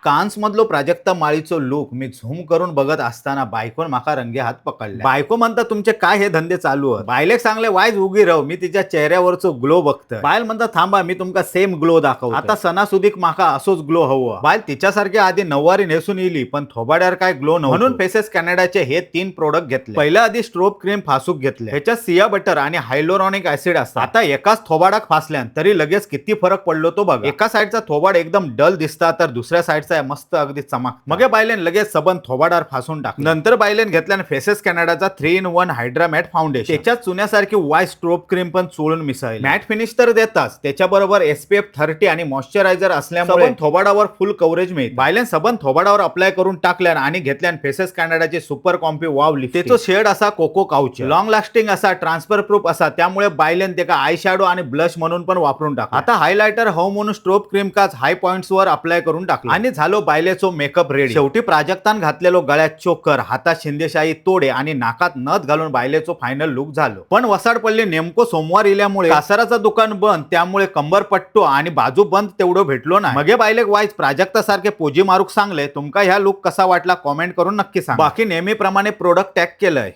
Cannes मधलो Prajakta माळीचो look मी zoom करून बघत असताना बायकोन माका रंगे हात पकडले. बायको म्हणता, "तुमचे काय हे धंदे चालू आहेत?" बायलेक सांगले, "वायज उगी राव, मी तिच्या चेहऱ्यावरचो ग्लो बघतोय." बायल म्हणता, "थांबा, मी तुमका सेम ग्लो दाखव. आता सणासुदीक माका असोच ग्लो हवं." बायल तिच्यासारखी आधी नऊवारी नेसून इली, पण थोबाड्यावर काय ग्लो नव्हतं. म्हणून फेसेस कॅनडाचे हे तीन प्रोडक्ट घेतले. पहिल्या आधी स्ट्रोब क्रीम फासूक घेतले. ह्याच्यात सिया बटर आणि हायलुरॉनिक ऍसिड असतात. आता एकाच थोबाडाक फासल्यान तरी लगेच किती फरक पडलो तो बघा. एका साईडचा थोबाड एकदम डल दिसता, तर दुसऱ्या साईडचा मस्त अगदी चमक. मगे बायलेन लगेच सबन थोबाडार फासून टाक. नंतर बायलेन घेतल्यान faces कॅनडाचा 3 in 1 hydra matte foundation. त्याच्यात चुन्यासारखी वाईट स्ट्रोब क्रीम पण चोळून मिसळली. मॅट फिनिश तर देताच, त्याच्याबरोबर एसपीएफ 30 आणि मॉइश्चरायझर असल्यामुळे थोबाडावर फुल कव्हरेज मिळते. बायलेन सबन थोबाडावर अप्लाय करून टाकल्यान आणि घेतल्यान फेसेस कॅनडाचे सुपर कॉम्पी वाव लिपस्टिक. त्याचो शेड असा कोको काउच, लॉंग लास्टिंग असा, ट्रान्सफर प्रूफ असा. त्यामुळे बायलेन तेका आय शॅडो आणि ब्लश म्हणून पण वापरून टाक. आता हायलायटर हव म्हणून स्ट्रोब क्रीम काच हाय पॉइंट्स वर अप्लाय करून टाकला आणि झालो बायलेचो मेकअप रेडी. शेवटी प्राजक्तान घातलेलो गळ्यात चोकर, हातात शिंदेशाही तोडे आणि नाकात नथ घालून बायलेचो फायनल लुक झालो. पण वसाड पडली नेमको सोमवार इल्यामुळे कासाराचं दुकान बंद, त्यामुळे कंबर पट्टो आणि बाजू बंद तेवढं भेटलो नाही. मगे बायलेक वाईज प्राजक्ता सारखे पोजी मारूक सांगले. तुमका ह्या लुक कसा वाटला, कॉमेंट करून नक्की सांगा. बाकी नेहमीप्रमाणे प्रोडक्ट टॅग केलंय.